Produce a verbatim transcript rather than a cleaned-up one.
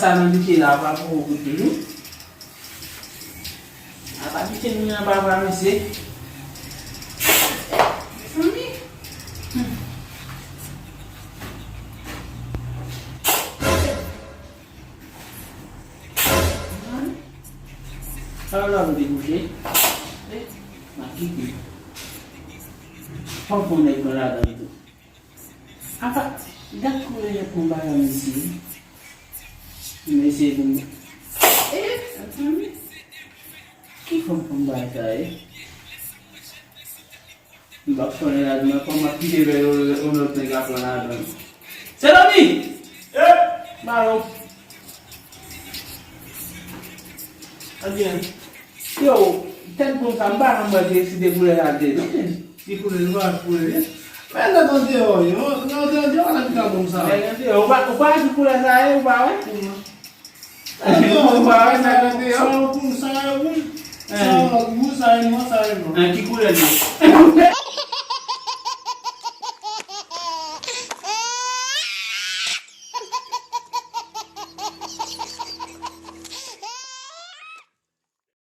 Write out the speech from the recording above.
Sa nan pike la, pa poko goute, wi. A pa pike nou nan papa, mesye. Mezanmi. Sa la pou debouche. Eh, ma kite. Fòk pou nèg pran ladan tou. Apa, gad koulè nèg pran bagay mesye. Mesye pou mwen. Eh, atann. Ki fòm pou m bay sa ye? M p ap konnen ladan nan kòman pile vè yon lòt nèg ap pran ladan. Seloni! Eh! Maron. Ebyen. Yo, tèt bon sa, m pa janm wè ki koulè sa te non. Ki koulè, nou pa koulè, ye? Men nèg an deyò, yo, nèg an deyò, nèg an deyò, la ki ka bon sa. Nèg an deyò, ou pa, ou pa di koulè sa ye, ou pa wè? Ou pa wè nèg an deyò? Sa yo pou, sa yo pou. Sa yo pou, sa yo nwa, sa yo nwa. An ki koulè l ye?